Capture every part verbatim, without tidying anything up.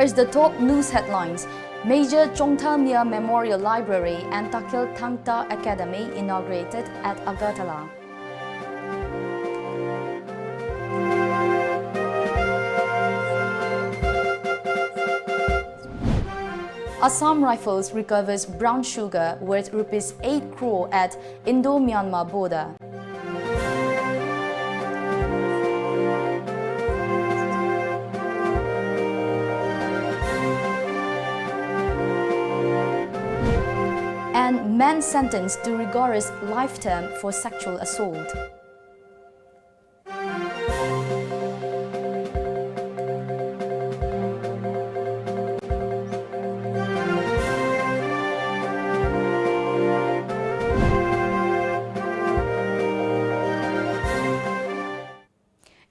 Here's the top news headlines. Major Chongtha Mya Memorial Library and Takhil Thangta Academy inaugurated at Agartala. Assam Rifles recovers brown sugar worth rupees eight crore at Indo-Myanmar border. And man sentenced to rigorous life term for sexual assault.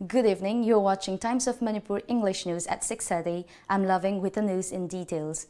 Good evening. You're watching Times of Manipur English News at six thirty. I'm Loving with the news in details.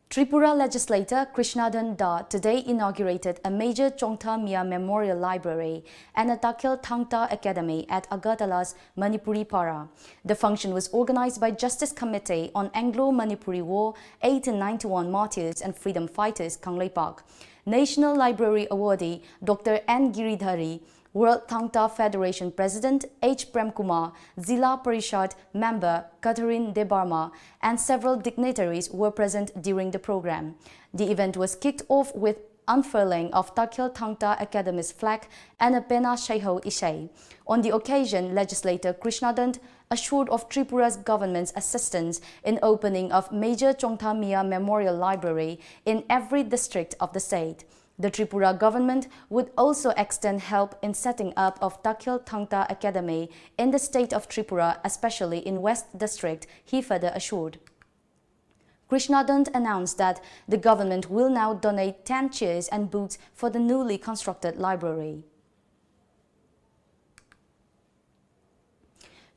Tripura legislator Krishnadan Da today inaugurated a major Chongtha Mya Memorial Library and a Takhil Thangta Academy at Agartala's Manipuri Para. The function was organized by Justice Committee on Anglo-Manipuri War, eighteen ninety-one Martyrs and Freedom Fighters, Kangleipak. National Library awardee Doctor N Giridhari, World Thangta Federation President H Premkumar, Zilla Parishad member Catherine Debbarma, and several dignitaries were present during the program. The event was kicked off with unfurling of Takhil Thangta Academy's flag and a Pena Shaiho Ishai. On the occasion, legislator Krishnadan assured of Tripura's government's assistance in opening of major Chongtha Mya Memorial Library in every district of the state. The Tripura government would also extend help in setting up of Takhil Thangta Academy in the state of Tripura, especially in West District, he further assured. Krishnadan announced that the government will now donate ten chairs and books for the newly constructed library.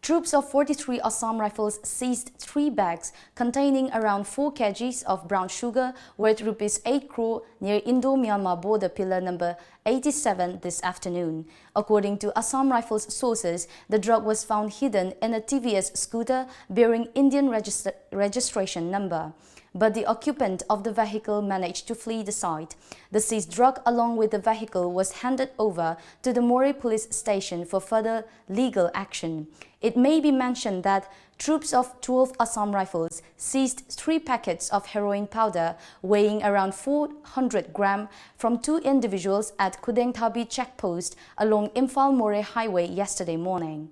Troops of forty-three Assam Rifles seized three bags containing around four kgs of brown sugar worth rupees eight crore near Indo-Myanmar border pillar number eighty-seven this afternoon. According to Assam Rifles sources, the drug was found hidden in a T V S scooter bearing Indian register- registration number. But the occupant of the vehicle managed to flee the site. The seized drug along with the vehicle was handed over to the Moreh police station for further legal action. It may be mentioned that troops of twelve Assam Rifles seized three packets of heroin powder weighing around four hundred gram from two individuals at Khudengthabi checkpost along Imphal Moreh Highway yesterday morning.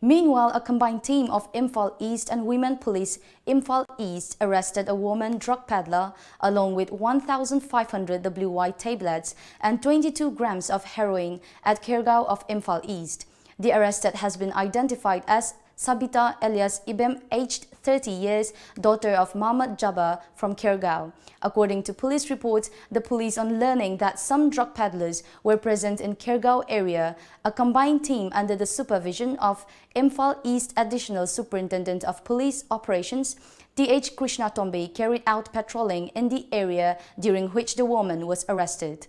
Meanwhile, a combined team of Imphal East and Women Police Imphal East arrested a woman drug peddler along with one thousand five hundred W Y tablets and twenty-two grams of heroin at Khergaon of Imphal East. The arrested has been identified as Sabita alias Ibem, aged thirty years, daughter of Mamat Jaba from Khergaon. According to police reports, the police, on learning that some drug peddlers were present in Khergaon area, a combined team under the supervision of Imphal East Additional Superintendent of Police Operations, T H Krishna Tombe, carried out patrolling in the area, during which the woman was arrested.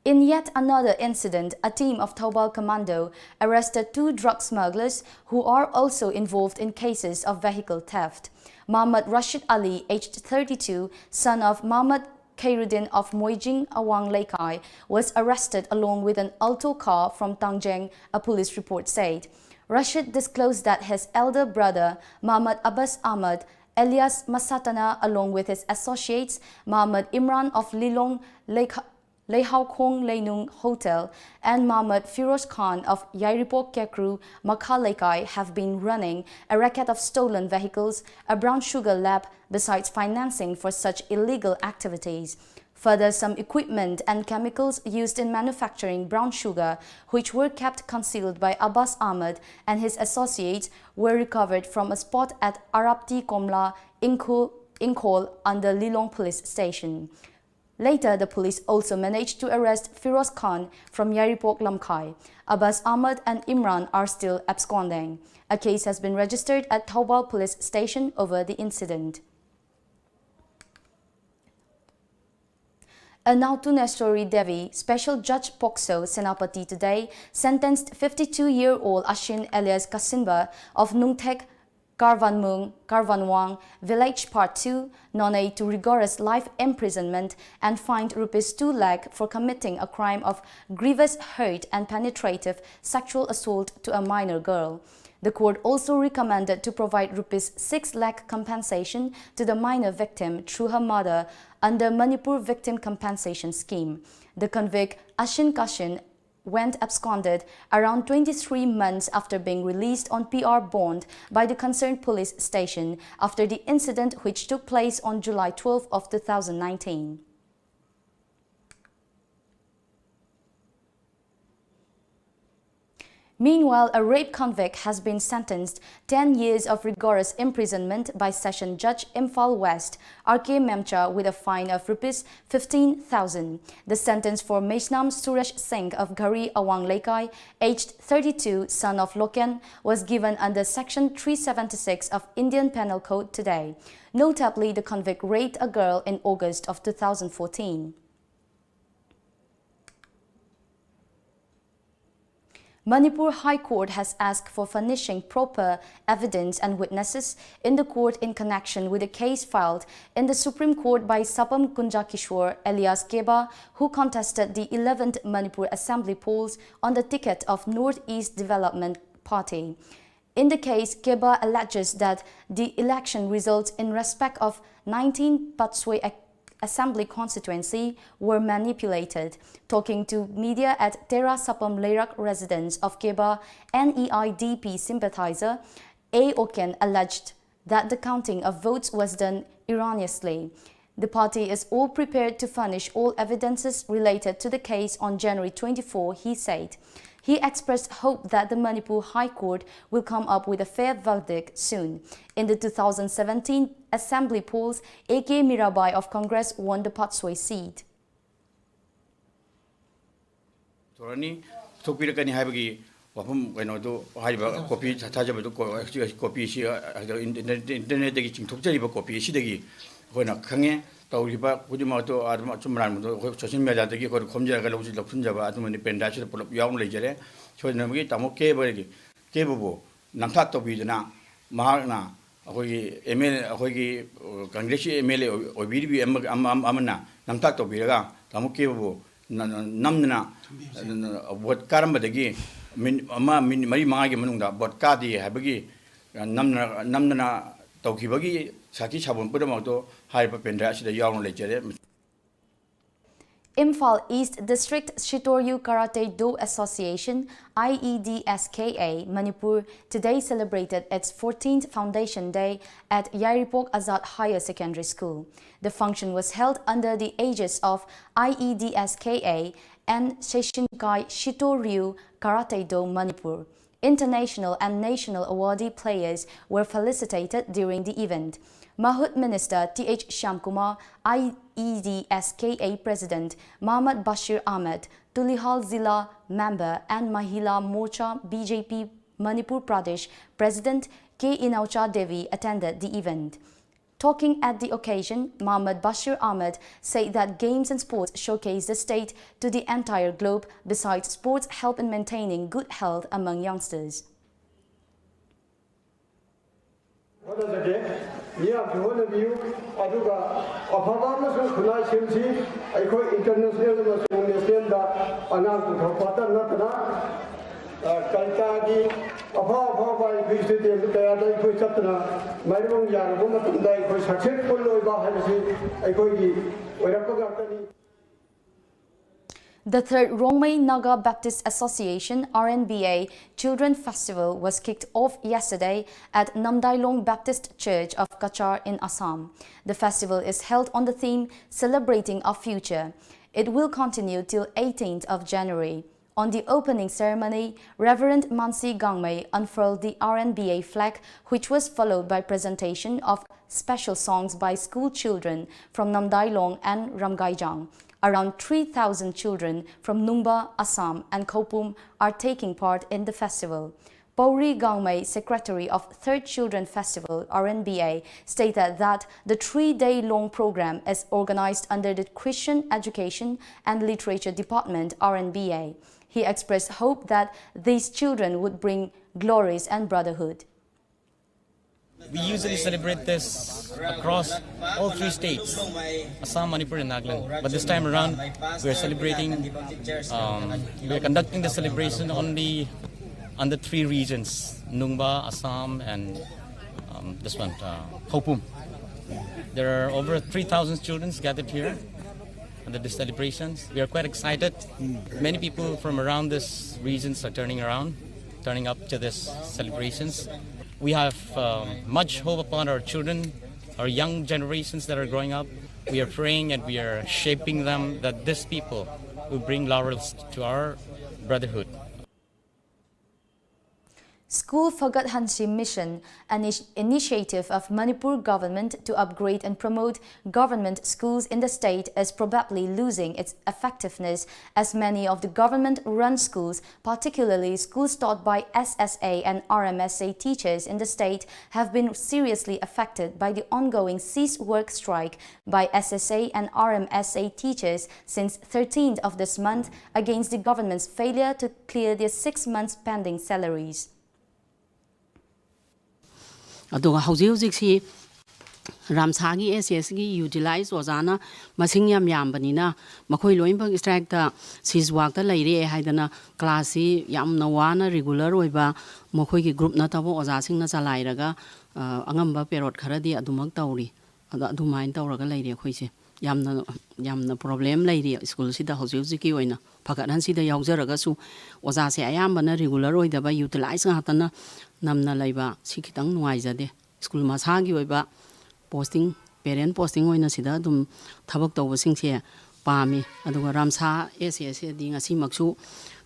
In yet another incident, a team of Thoubal Commando arrested two drug smugglers who are also involved in cases of vehicle theft. Mamat Rashid Ali, aged thirty-two, son of Mamat Khairuddin of Moijing Awang Leikai, was arrested along with an Alto car from Tangjeng, a police report said. Rashid disclosed that his elder brother, Mamat Abbas Ahmad, alias Masatana, along with his associates, Mamat Imran of Lilong Leikha- Leihaokhong Leinung Hotel and Mamat Firoz Khan of Yairipok Kekru Makha Leikai, have been running a racket of stolen vehicles, a brown sugar lab, besides financing for such illegal activities. Further, some equipment and chemicals used in manufacturing brown sugar, which were kept concealed by Abbas Ahmed and his associates, were recovered from a spot at Arapti Komla Inkhul, Inkhol under Lilong Police Station. Later, the police also managed to arrest Firoz Khan from Yairipok Lamkhai. Abbas Ahmed and Imran are still absconding. A case has been registered at Thoubal Police Station over the incident. Anaotuneswari Devi, Special Judge POCSO, Senapati today sentenced fifty-two-year-old Ashin alias Kasinba of Nungthek Karvanmung, Karvanwang, Village Part two, Noney to rigorous life imprisonment and fined rupees two lakh for committing a crime of grievous hurt and penetrative sexual assault to a minor girl. The court also recommended to provide rupees six lakh compensation to the minor victim through her mother under Manipur Victim Compensation Scheme. The convict, Ashin Kashin, went absconded around twenty-three months after being released on P R bond by the concerned police station after the incident, which took place on July twelfth of two thousand nineteen. Meanwhile, a rape convict has been sentenced ten years of rigorous imprisonment by Session Judge Imphal West, R K Memcha, with a fine of rupees fifteen thousand. The sentence for Meshnam Suresh Singh of Ghari Awang Leikai, aged thirty-two, son of Loken, was given under Section three seventy-six of Indian Penal Code today. Notably, the convict raped a girl in August of two thousand fourteen. Manipur High Court has asked for furnishing proper evidence and witnesses in the court in connection with a case filed in the Supreme Court by Sapam Kunja Kishore alias Keba, who contested the eleventh Manipur Assembly polls on the ticket of Northeast Development Party. In the case, Keba alleges that the election results in respect of nineteen Patswe Assembly constituency were manipulated. Talking to media at Tera Sapam Leirak residence of Keba, N E I D P sympathizer A Oken alleged that the counting of votes was done erroneously. The party is all prepared to furnish all evidences related to the case on January twenty-four, he said. He expressed hope that the Manipur High Court will come up with a fair verdict soon. In the two thousand seventeen assembly polls, A K Mirabai of Congress won the Patsoi seat. ꯇꯧꯔꯅꯤ, ꯄꯨꯊꯣꯛꯄꯤꯔꯛꯀꯅꯤ ꯍꯥꯏꯕꯒꯤ ꯋꯥꯐꯝ, ꯀꯩꯅꯣꯗꯨ, ꯍꯥꯏꯔꯤꯕ copy, ꯊꯥꯖꯕꯗꯨ, ꯀꯣ-, ꯀꯣꯄꯤꯁꯤ, ꯑ, internet-, ꯏꯟꯇꯔꯅꯦꯠꯇꯒꯤ ꯆꯤꯡꯊꯣꯛꯆꯔꯤꯕ copy ꯑꯁꯤꯗꯒꯤ ꯑꯩꯈꯣꯏꯅ ꯈꯪꯉꯦ꯫ ꯇꯧꯔꯤꯕ ꯈꯨꯗꯤꯡꯃꯛ ꯑꯗꯨ ꯑꯗꯨꯝ ꯑꯆꯨꯝ ꯑꯔꯥꯟꯕꯗꯨ ꯑꯩꯈꯣꯏ ꯁꯣꯁꯤꯌꯦꯜ ꯃꯦꯗꯤꯌꯥꯗꯒꯤ ꯑꯩꯈꯣꯏꯅ ꯈꯣꯝꯖꯔꯒ ꯂꯧꯁꯤ-, ꯂꯧꯁꯤꯟꯖꯕ ꯑꯗꯨꯃꯗꯤ ꯄꯦꯟ ꯗ꯭ꯔꯥꯏꯚꯁꯤꯗ ꯄꯨꯂꯞ ꯌꯥꯎꯅ ꯂꯩꯖꯔꯦ꯫ ꯁꯣꯏꯗꯅꯃꯛꯀꯤ ꯇꯥꯃꯣ ꯀꯦꯕꯒꯤ, ꯀꯦꯕꯕꯨ ꯅꯝꯊꯥꯛ ꯇꯧꯕꯤꯗꯨꯅ ꯃꯍꯥꯛꯅ ꯑꯩꯈꯣꯏꯒꯤ ꯑꯦꯝ ꯑꯦꯜ ꯑꯦ, ꯑꯩꯈꯣꯏꯒꯤ, ꯑ, ꯀꯪꯒ꯭ꯔꯦꯁꯀꯤ ꯑꯦꯝ ꯑꯦꯜ ꯑꯦ ꯑꯣꯏ-, ꯑꯣꯏꯕꯤꯔꯤꯕꯤ ꯑꯃ, ꯑꯃ, ꯑꯃ, ꯑꯃꯅ ꯅꯝꯊꯥꯛ ꯇꯧꯕꯤꯔꯒ ꯇꯥꯃꯣ ꯀꯦꯕꯕꯨ ꯅ-, ꯅ-, ꯅꯝꯗꯅ, ꯅ-, ꯅ-, ꯚꯣꯠ ꯀꯥꯔꯝꯕꯗꯒꯤ ꯃꯤꯅꯤꯠ ꯑꯃ, ꯃꯤꯅꯤꯠ ꯃꯔꯤ ꯃꯉꯥꯒꯤ ꯃꯅꯨꯡꯗ ꯚꯣꯠ ꯀꯥꯗꯦ ꯍꯥꯏꯕꯒꯤ, ꯑ, ꯅꯝꯅ-, ꯅꯝꯗꯅ ꯇꯧꯈꯤꯕꯒꯤ ꯁꯥꯈꯤ ꯁꯥꯕꯣꯟ ꯄꯨꯝꯅꯃꯛꯇꯣ ꯍꯥꯏꯔꯤꯕ ꯄꯦꯟ ꯗ꯭ꯔꯥꯏꯚ ꯑꯁꯤꯗ ꯌꯥꯎꯅ ꯂꯩꯖꯔꯦ꯫ Imphal East District Shitoryu Karate Do Association, I E D S K A, Manipur today celebrated its fourteenth Foundation Day at Yairipok Azad Higher Secondary School. The function was held under the aegis of I E D S K A and Seishinkai Shitoryu Karate Do Manipur. International and national awardee players were felicitated during the event. Mahut Minister T H Shyamkumar, I E D S K A President Mohammad Bashir Ahmed, Tulihal Zila member and Mahila Morcha B J P Manipur Pradesh President K Inaucha Devi attended the event. Talking at the occasion, Mohammad Bashir Ahmed said that games and sports showcase the state to the entire globe. Besides, sports help in maintaining good health among youngsters. ꯍꯣꯠꯅꯖꯒꯦ꯫ ꯃꯤꯌꯥꯝꯁꯨ ꯍꯣꯠꯅꯕꯤꯌꯨ꯫ ꯑꯗꯨꯒ ꯑꯐꯕ ꯑꯃꯁꯨꯡ ꯈꯨꯟꯅꯥꯏ ꯁꯦꯝꯁꯤ꯫ ꯑꯩꯈꯣꯏ international ꯑꯃꯁꯨꯡ ꯅꯦꯁꯅꯦꯜꯗ ꯑꯉꯥꯡ ꯄꯨꯊꯣꯛꯄꯇ ꯅꯠꯇꯅ, ꯑ, ꯀꯟꯇꯥꯒꯤ ꯑꯐ ꯑꯐꯕ ꯑꯩꯈꯣꯏ ꯁ꯭ꯇꯦꯗꯤꯌꯝ ꯀꯌꯥꯗ ꯑꯩꯈꯣꯏ ꯆꯠꯇꯅ ꯃꯥꯏꯔꯣꯡ ꯌꯥꯔꯨꯕ ꯃꯇꯝꯗ ꯑꯩꯈꯣꯏ ꯁꯛꯁꯦꯁꯐꯨꯜ ꯑꯣꯏꯕ ꯍꯥꯏꯕꯁꯤ ꯑꯩꯈꯣꯏꯒꯤ ꯑꯣꯏꯔꯛꯄ ꯉꯥꯛꯇꯅꯤ꯫ The third Rongmei Naga Baptist Association, R N B A, Children Festival was kicked off yesterday at Namdailong Baptist Church of Cachar in Assam. The festival is held on the theme Celebrating Our Future. It will continue till eighteenth of January. On the opening ceremony, Reverend Mansi Gangmei unfurled the R N B A flag, which was followed by presentation of special songs by school children from Namdailong and Ramgaijang. Around three thousand children from Nungba, Assam, and Khoupum are taking part in the festival. Pauri Gangmei, secretary of Third Children Festival, R N B A, stated that the three-day-long program is organized under the Christian Education and Literature Department, R N B A. He expressed hope that these children would bring glories and brotherhood. We usually celebrate this across all three states, Assam, Manipur, and Nagaland. But this time around, we're celebrating, um, we're conducting the celebration only under three regions, Nungba, Assam, and um, this one, uh, Khoupum. There are over three thousand students gathered here under the celebrations. We are quite excited. Many people from around this regions are turning around, turning up to this celebrations. We have um, much hope upon our children, our young generations that are growing up. We are praying and we are shaping them that these people will bring laurels to our brotherhood. School Phagat Hansi Mission, an is- initiative of Manipur government to upgrade and promote government schools in the state, is probably losing its effectiveness, as many of the government-run schools, particularly schools taught by S S A and R M S A teachers in the state, have been seriously affected by the ongoing cease work strike by S S A and R M S A teachers since thirteenth of this month against the government's failure to clear their six months pending salaries. ꯑꯗꯨꯒ ꯍꯧꯖꯤꯛ ꯍꯧꯖꯤꯛꯁꯤ ꯔꯥꯝꯁꯥꯒꯤ ꯑꯦꯁ ꯑꯦꯁꯒꯤ utilise ꯑꯣꯖꯥꯅ ꯃꯁꯤꯡ ꯌꯥꯝ ꯌꯥꯝꯕꯅꯤꯅ, ꯃꯈꯣꯏ ꯂꯣꯏꯅꯃꯛ ꯁ꯭ꯇ꯭ꯔꯥꯏꯛꯇ, ꯁꯤꯖ ꯋꯥꯛꯇ ꯂꯩꯔꯦ ꯍꯥꯏꯗꯅ ꯀ꯭ꯂꯥꯁꯁꯤ ꯌꯥꯝꯅ ꯋꯥꯅ ꯔꯤꯒꯨꯂꯔ ꯑꯣꯏꯕ ꯃꯈꯣꯏꯒꯤ ꯒ꯭ꯔꯨꯞ ꯅꯠꯇꯕ ꯑꯣꯖꯥꯁꯤꯡꯅ ꯆꯂꯥꯏꯔꯒ, ꯑ, ꯑꯉꯝꯕ ꯄꯦꯔꯣꯠ ꯈꯔꯗꯤ ꯑꯗꯨꯃꯛ ꯇꯧꯔꯤ꯫ ꯑꯗꯣ ꯑꯗꯨꯃꯥꯏꯅ ꯇꯧꯔꯒ ꯂꯩꯔꯦ ꯑꯩꯈꯣꯏꯁꯦ꯫ ꯌꯥꯝꯅ, ꯌꯥꯝꯅ ꯄ꯭ꯔꯣꯕ꯭ꯂꯦꯝ ꯂꯩꯔꯤ ꯁ꯭ꯀꯨꯜꯁꯤꯗ ꯍꯧꯖꯤꯛ ꯍꯧꯖꯤꯛꯀꯤ ꯑꯣꯏꯅ꯫ ꯐꯒꯠꯍꯟꯁꯤꯗ ꯌꯥꯎꯖꯔꯒꯁꯨ ꯑꯣꯖꯥꯁꯦ ꯑꯌꯥꯝꯕꯅ ꯔꯤꯒꯨꯂꯔ ꯑꯣꯏꯗꯕ, ꯌꯨꯇꯤꯂꯥꯏꯁ ꯉꯥꯛꯇꯅ ꯅꯝꯅ ꯂꯩꯕ, ꯁꯤ ꯈꯤꯇꯪ ꯅꯨꯡꯉꯥꯏꯖꯗꯦ꯫ ꯁ꯭ꯀꯨꯜ ꯃꯁꯥꯒꯤ ꯑꯣꯏꯕ ꯄꯣꯁꯇꯤꯡ, ꯄꯦꯔꯦꯟ ꯄꯣꯁꯇꯤꯡ ꯑꯣꯏꯅ ꯁꯤꯗ ꯑꯗꯨꯝ ꯊꯕꯛ ꯇꯧꯕꯁꯤꯡꯁꯦ ꯄꯥꯝꯃꯤ꯫ ꯑꯗꯨꯒ ꯔꯥꯝꯁꯥ ꯑꯦꯁ ꯑꯦꯁ ꯑꯦꯗꯤ ꯉꯁꯤꯃꯛꯁꯨ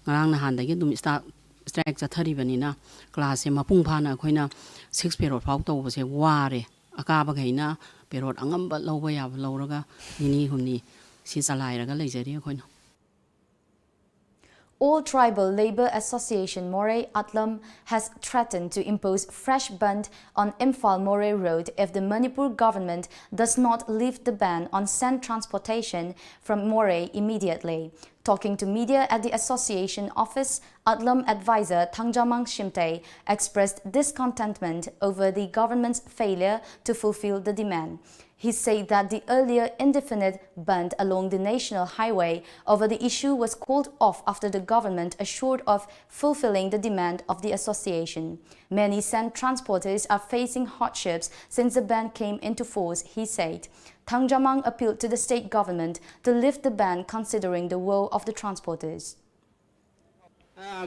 ꯉꯔꯥꯡ ꯅꯍꯥꯟꯗꯒꯤ ꯑꯗꯨꯝ ꯏꯁꯇꯥ ꯏꯁꯇ꯭ꯔꯥꯏꯛ ꯆꯠꯊꯔꯤꯕꯅꯤꯅ ꯀ꯭ꯂꯥꯁꯁꯦ ꯃꯄꯨꯡ ꯐꯥꯅ ꯑꯩꯈꯣꯏꯅ ꯁꯤꯛꯁ ꯄꯦꯔꯣꯠ ꯐꯥꯎ ꯇꯧꯕꯁꯦ ꯋꯥꯔꯦ꯫ ꯑꯀꯥꯕꯈꯩꯅ ꯄꯦꯔꯣꯠ ꯑꯉꯝꯕ ꯂꯧꯕ ꯌꯥꯕ ꯂꯧꯔꯒ ꯅꯤꯅꯤ ꯍꯨꯝꯅꯤ ꯁꯤ ꯆꯂꯥꯏꯔꯒ ꯂꯩꯖꯔꯤ ꯑꯩꯈꯣꯏꯅ꯫ All Tribal Labour Association Moreh, ATLAM, has threatened to impose fresh ban on Imphal Moreh Road if the Manipur government does not lift the ban on sand transportation from Moreh immediately. Talking to media at the association office, ATLAM advisor Thangjamang Shimtei expressed discontentment over the government's failure to fulfill the demand. He said that the earlier indefinite ban along the national highway over the issue was called off after the government assured of fulfilling the demand of the association. Many sand transporters are facing hardships since the ban came into force, he said. Thangjamang appealed to the state government to lift the ban considering the woe of the transporters.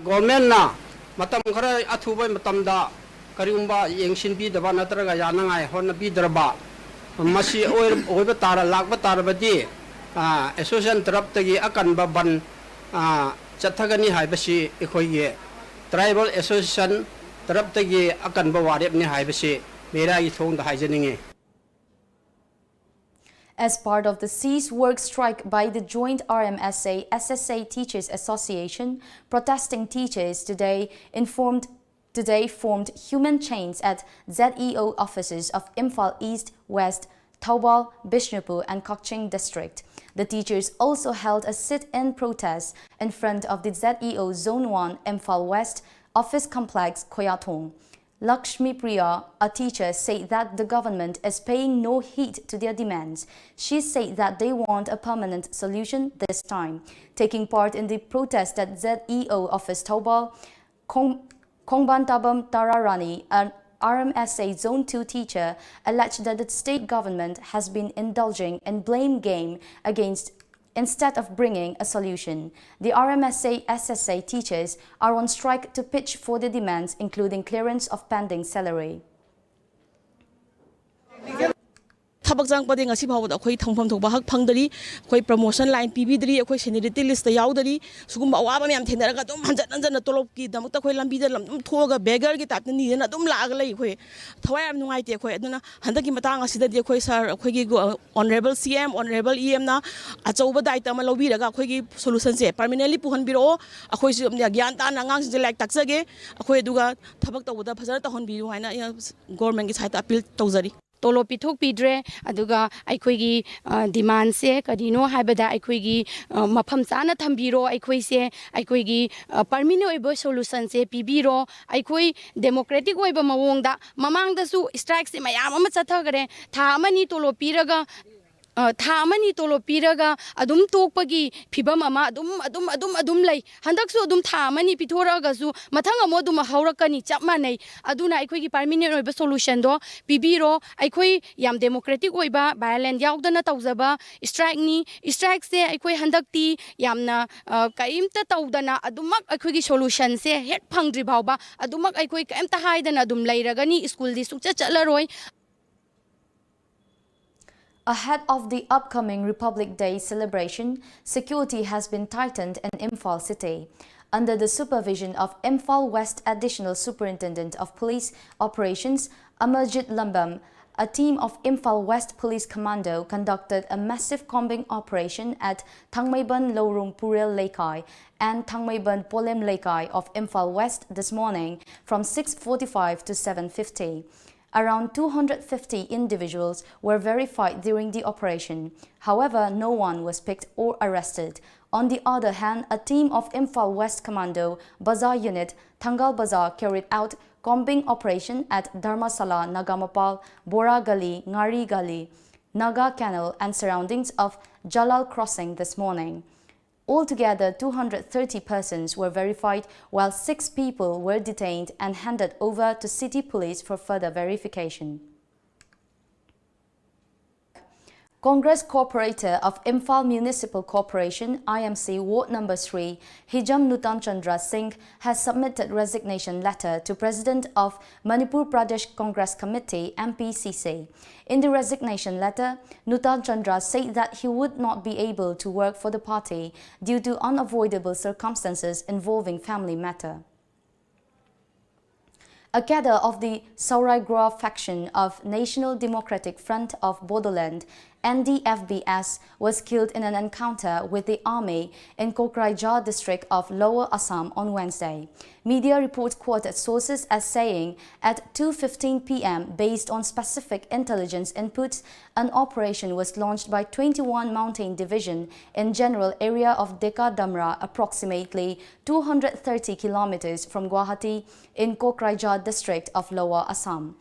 ꯒꯣꯔꯃꯦꯟꯅ ꯃꯇꯝ ꯈꯔ ꯑꯊꯨꯕ ꯃꯇꯝꯗ ꯀꯔꯤꯒꯨꯝꯕ ꯌꯦꯡꯁꯤꯟꯕꯤꯗꯕ ꯅꯠꯇ꯭ꯔꯒ ꯌꯥꯅꯉꯥꯏ ꯍꯣꯠꯅꯕꯤꯗ꯭ꯔꯕ, ꯃꯁꯤ ꯑꯣꯏ- ꯑꯣꯏꯕ ꯇꯥꯔ ꯂꯥꯛꯄ ꯇꯥꯔꯕꯗꯤ, ꯑꯦꯁꯣꯁꯤꯌꯦꯁꯟ ꯇꯔꯞꯇꯒꯤ ꯑꯀꯟꯕ ꯕꯟ ꯆꯠꯊꯒꯅꯤ ꯍꯥꯏꯕꯁꯤ ꯑꯩꯈꯣꯏꯒꯤ ꯇ꯭ꯔꯥꯏꯕꯦꯜ ꯑꯦꯁꯣꯁꯤꯌꯦꯁꯟ ꯇꯔꯞꯇꯒꯤ ꯑꯀꯟꯕ ꯋꯥꯔꯦꯞꯅꯤ ꯍꯥꯏꯕꯁꯤ ꯃꯦꯔꯥꯒꯤ ꯊꯣꯡꯗ ꯍꯥꯏꯖꯅꯤꯡꯉꯤ꯫ As part of the cease work strike by the joint R M S A S S A Teachers Association, protesting teachers today informed today formed human chains at Z E O offices of Imphal East, West, Thoubal, Bishnupur, and Kakching district. The teachers also held a sit-in protest in front of the Z E O Zone one Imphal West office complex, Khoyathong. Lakshmi Priya, a teacher, said that the government is paying no heed to their demands. She said that they want a permanent solution this time. Taking part in the protest at Z E O office Thoubal, Kong- Kongban Tabam Tararani, an R M S A Zone two teacher, alleged that the state government has been indulging in blame game against instead of bringing a solution. The R M S A S S A teachers are on strike to pitch for their demands, including clearance of pending salary. ꯊꯕꯛ ꯆꯪꯉꯛꯄꯗꯒꯤ ꯉꯁꯤ ꯐꯥꯎꯕꯗ ꯑꯩꯈꯣꯏ ꯊꯝꯐꯝ ꯊꯣꯛꯄ ꯍꯛ ꯐꯪꯗꯔꯤ, ꯑꯩꯈꯣꯏ promotion line ꯄꯤꯕꯤꯗ꯭ꯔꯤ, ꯑꯩꯈꯣꯏ seniority list ꯇ ꯌꯥꯎꯗꯔꯤ꯫ ꯁꯤꯒꯨꯝꯕ ꯑꯋꯥꯕ ꯃꯌꯥꯝ ꯊꯦꯡꯅꯔꯒ ꯑꯗꯨꯝ ꯍꯟꯖꯟ ꯍꯟꯖꯟꯅ ꯇꯣꯂꯣꯞꯀꯤꯗꯃꯛꯇ ꯑꯩꯈꯣꯏ ꯂꯝꯕꯤꯗ ꯂꯝ ꯑꯗꯨꯝ ꯊꯣꯛꯑꯒ beggar ꯒꯤ type ꯇ ꯅꯤꯗꯅ ꯑꯗꯨꯝ ꯂꯥꯛꯑꯒ ꯂꯩ꯫ ꯑꯩꯈꯣꯏ ꯊꯋꯥꯏ ꯌꯥꯝ ꯅꯨꯡꯉꯥꯏꯇꯦ꯫ ꯑꯩꯈꯣꯏ ꯑꯗꯨꯅ ꯍꯟꯗꯛꯀꯤ ꯃꯇꯥꯡ ꯑꯁꯤꯗꯗꯤ ꯑꯩꯈꯣꯏ sir, ꯑꯩꯈꯣꯏꯒꯤ GO-, honourable C M, honourable E M ꯅ ꯑꯆꯧꯕ ꯗꯥꯏꯇ ꯑꯃ ꯂꯧꯕꯤꯔꯒ ꯑꯩꯈꯣꯏꯒꯤ solution ꯁꯦ permanently ꯄꯨꯍꯟꯕꯤꯔꯛꯑꯣ꯫ ꯑꯩꯈꯣꯏꯁꯨ ꯌꯥꯝꯅ ꯒ꯭ꯌꯥꯟ ꯇꯥꯅ ꯑꯉꯥꯡꯁꯤꯡꯁꯦ ꯂꯥꯏꯔꯤꯛ ꯇꯥꯛꯆꯒꯦ꯫ ꯑꯩꯈꯣꯏ ꯑꯗꯨꯒ ꯊꯕꯛ ꯇꯧꯕꯗ ꯐꯖꯅ ꯇꯧꯍꯟꯕꯤꯌꯨ ꯍꯥꯏꯅ ꯑꯩꯅ government ꯀꯤ side ꯇ appeal ꯇꯧꯖꯔꯤ꯫ ꯇꯣꯂꯣꯞ ꯄꯤꯊꯣꯛꯄꯤꯗ꯭ꯔꯦ꯫ ꯑꯗꯨꯒ ꯑꯩꯈꯣꯏꯒꯤ, ꯑ, demand ꯁꯦ ꯀꯔꯤꯅꯣ ꯍꯥꯏꯕꯗ ꯑꯩꯈꯣꯏꯒꯤ, ꯑ, ꯃꯐꯝ ꯆꯥꯅ ꯊꯝꯕꯤꯔꯣ, ꯑꯩꯈꯣꯏꯁꯦ, ꯑꯩꯈꯣꯏꯒꯤ, ꯑ, permanent ꯑꯣꯏꯕ solution ꯁꯦ ꯄꯤꯕꯤꯔꯣ꯫ ꯑꯩꯈꯣꯏ democratic ꯑꯣꯏꯕ ꯃꯑꯣꯡꯗ, ꯃꯃꯥꯡꯗꯁꯨ strike ꯁꯦ ꯃꯌꯥꯝ ꯑꯃ ꯆꯠꯊꯈ꯭ꯔꯦ꯫ ꯊꯥ ꯑꯃꯅꯤ ꯇꯣꯂꯣꯞ ꯄꯤꯔꯒ, ꯑ, ꯊꯥ ꯑꯃꯅꯤ ꯇꯣꯂꯣꯞ ꯄꯤꯔꯒ ꯑꯗꯨꯝ ꯇꯣꯛꯄꯒꯤ ꯐꯤꯕꯝ ꯑꯃ ꯑꯗꯨꯝ, ꯑꯗꯨꯝ, ꯑꯗꯨꯝ, ꯑꯗꯨꯝ ꯂꯩ꯫ ꯍꯟꯗꯛꯁꯨ ꯑꯗꯨꯝ ꯊꯥ ꯑꯃꯅꯤ ꯄꯤꯊꯣꯔꯛꯑꯒꯁꯨ ꯃꯊꯪ ꯑꯃꯨꯛ ꯑꯗꯨꯝ ꯍꯧꯔꯛꯀꯅꯤ, ꯆꯞ ꯃꯥꯟꯅꯩ꯫ ꯑꯗꯨꯅ ꯑꯩꯈꯣꯏꯒꯤ permanent ꯑꯣꯏꯕ solution ꯗꯣ ꯄꯤꯕꯤꯔꯣ꯫ ꯑꯩꯈꯣꯏ ꯌꯥꯝ democratic ꯑꯣꯏꯕ, violent ꯌꯥꯎꯗꯅ ꯇꯧꯖꯕ strike ꯅꯤ꯫ Strike ꯁꯦ ꯑꯩꯈꯣꯏ ꯍꯟꯗꯛꯇꯤ ꯌꯥꯝꯅ, ꯑ, ꯀꯔꯤꯝꯇ ꯇꯧꯗꯅ ꯑꯗꯨꯃꯛ ꯑꯩꯈꯣꯏꯒꯤ solution ꯁꯦ ꯍꯦꯛ ꯐꯪꯗ꯭ꯔꯤ ꯐꯥꯎꯕ ꯑꯗꯨꯃꯛ ꯑꯩꯈꯣꯏ ꯀꯔꯤꯝꯇ ꯍꯥꯏꯗꯅ ꯑꯗꯨꯝ ꯂꯩꯔꯒꯅꯤ, school ꯗꯤ ꯁꯨꯡꯆꯠ ꯆꯠꯂꯔꯣꯏ꯫ Ahead of the upcoming Republic Day celebration, security has been tightened in Imphal city. Under the supervision of Imphal West Additional Superintendent of Police Operations, Amarjit Lambam, a team of Imphal West Police Commando conducted a massive combing operation at Thangmeiban Lourung Purel Leikai and Thangmeiban Polem Leikai of Imphal West this morning from six forty-five to seven fifty. Around two hundred fifty individuals were verified during the operation. However, no one was picked or arrested. On the other hand, a team of Imphal West Commando Bazaar Unit, Thangal Bazaar, carried out combing operation at Dharmasala, Nagamapal, Bora Gali, Ngari Gali, Naga Canal and surroundings of Jalal Crossing this morning. Altogether, two hundred thirty persons were verified, while six people were detained and handed over to city police for further verification. Congress corporator of Imphal Municipal Corporation, I M C, Ward Number three, Hijam Nutan Chandra Singh, has submitted resignation letter to President of Manipur Pradesh Congress Committee, M P C C. In the resignation letter, Nutan Chandra said that he would not be able to work for the party due to unavoidable circumstances involving family matter. A cadre of the Sauraigura faction of National Democratic Front of Bodoland, N D F B S, was killed in an encounter with the army in Kokrajhar district of Lower Assam on Wednesday. Media reports quoted sources as saying at two fifteen p m, based on specific intelligence inputs, an operation was launched by twenty-one Mountain Division in general area of Deka Damra, approximately two hundred thirty kilometers from Guwahati, in Kokrajhar district of Lower Assam.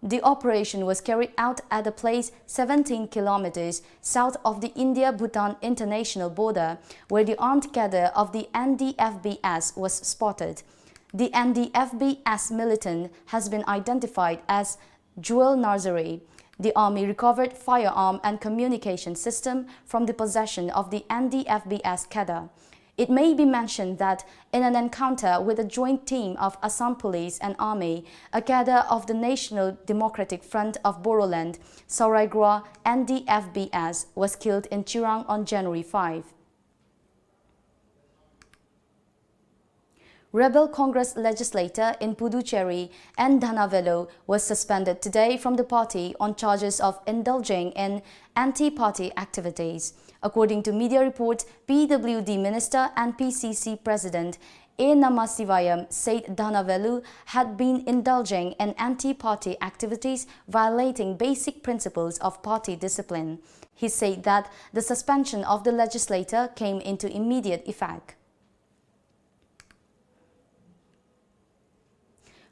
The operation was carried out at a place seventeen kilometers south of the India-Bhutan international border, where the armed cadre of the N D F B S was spotted. The N D F B S militant has been identified as Jewel Nazari. The army recovered firearm and communication system from the possession of the N D F B S cadre. It may be mentioned that in an encounter with a joint team of Assam Police and Army, a cadre of the National Democratic Front of Bodoland, Sauraigura N D F B S, was killed in Chirang on January five. Rebel Congress legislator in Puducherry, N Dhanavelu, was suspended today from the party on charges of indulging in anti-party activities. According to media reports, P W D Minister and P C C President A Namasivayam said Dhanavelu had been indulging in anti-party activities, violating basic principles of party discipline. He said that the suspension of the legislator came into immediate effect.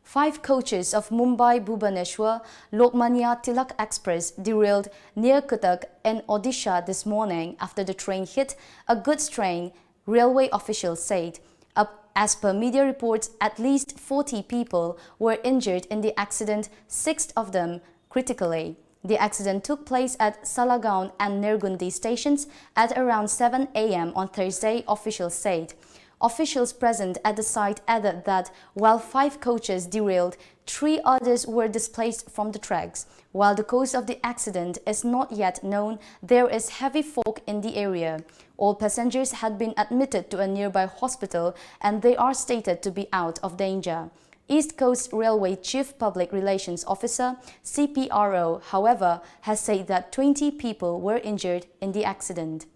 Five coaches of Mumbai Bhubaneswar Lokmanya Tilak Express derailed near Cuttack in Odisha this morning after the train hit a goods train, railway officials said. Up-, as per media reports, at least forty people were injured in the accident, six of them critically. The accident took place at Salagaon and Nirgundi stations at around seven a m on Thursday, officials said. Officials present at the site added that while five coaches derailed, three others were displaced from the tracks. While the cause of the accident is not yet known, there is heavy fog in the area. All passengers had been admitted to a nearby hospital and they are stated to be out of danger. East Coast Railway Chief Public Relations Officer, C P R O, however, has said that twenty people were injured in the accident.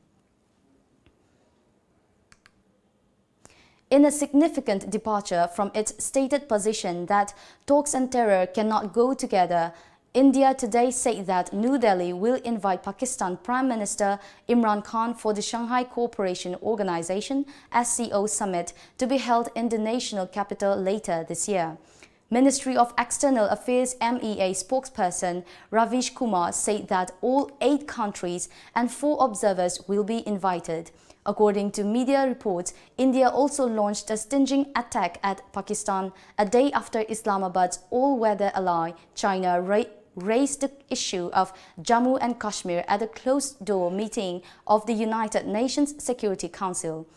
In a significant departure from its stated position that talks and terror cannot go together, India Today said that New Delhi will invite Pakistan Prime Minister Imran Khan for the Shanghai Cooperation Organization, S C O, summit to be held in the national capital later this year. Ministry of External Affairs, M E A, spokesperson Raveesh Kumar said that all eight countries and four observers will be invited. According to media reports, India also launched a stinging attack at Pakistan a day after Islamabad's all-weather ally China ra- raised the issue of Jammu and Kashmir at a closed-door meeting of the United Nations Security Council.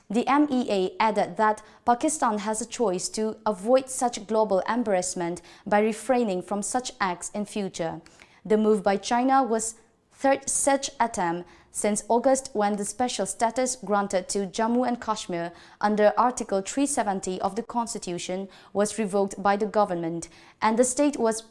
The M E A added that Pakistan has a choice to avoid such global embarrassment by refraining from such acts in future. The move by China was third such attempt since August, when the special status granted to Jammu and Kashmir under Article three seventy of the Constitution was revoked by the government and the state was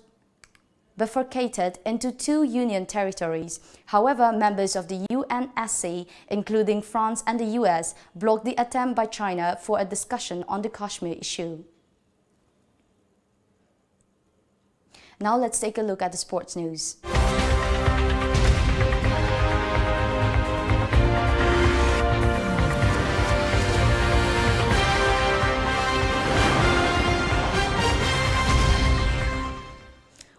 bifurcated into two union territories. However, members of the U N S C, including France and the U S, blocked the attempt by China for a discussion on the Kashmir issue. Now let's take a look at the sports news.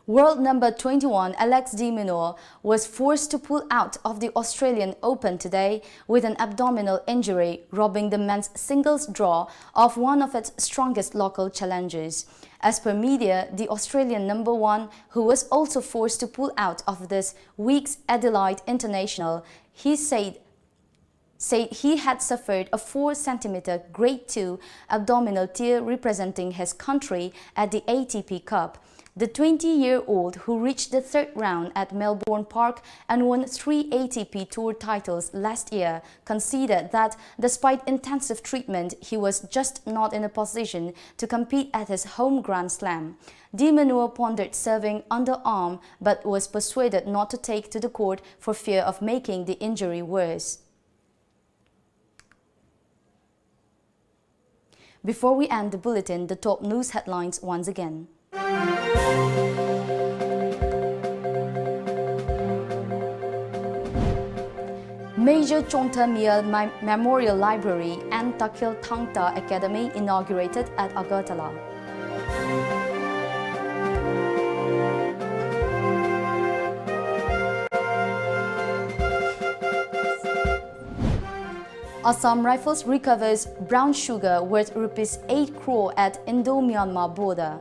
World number twenty-one Alex de Minaur was forced to pull out of the Australian Open today with an abdominal injury, robbing the men's singles draw of one of its strongest local challengers. As per media, the Australian number one, who was also forced to pull out of this week's Adelaide International, he said said he had suffered a four centimeter grade two abdominal tear representing his country at the A T P Cup. The twenty-year-old, who reached the third round at Melbourne Park and won three A T P Tour titles last year, conceded that despite intensive treatment, he was just not in a position to compete at his home Grand Slam. De Minaur pondered serving underarm but was persuaded not to take to the court for fear of making the injury worse. Before we end the bulletin, the top news headlines once again. Major Chonta Miyal Memorial Library and Takhil Thangta Academy inaugurated at Agartala. Assam Rifles recovers brown sugar worth rupees eight crore at Indo-Myanmar border.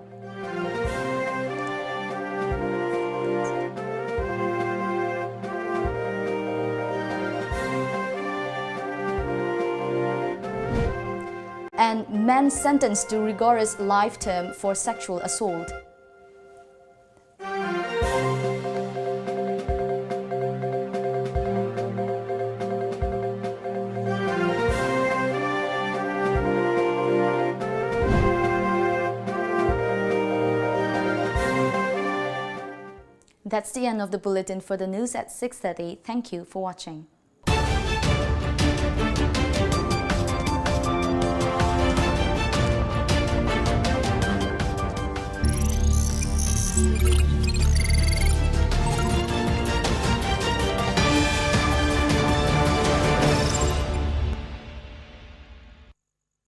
And man sentenced to rigorous life term for sexual assault. That's the end of the bulletin for the news at six thirty. Thank you for watching.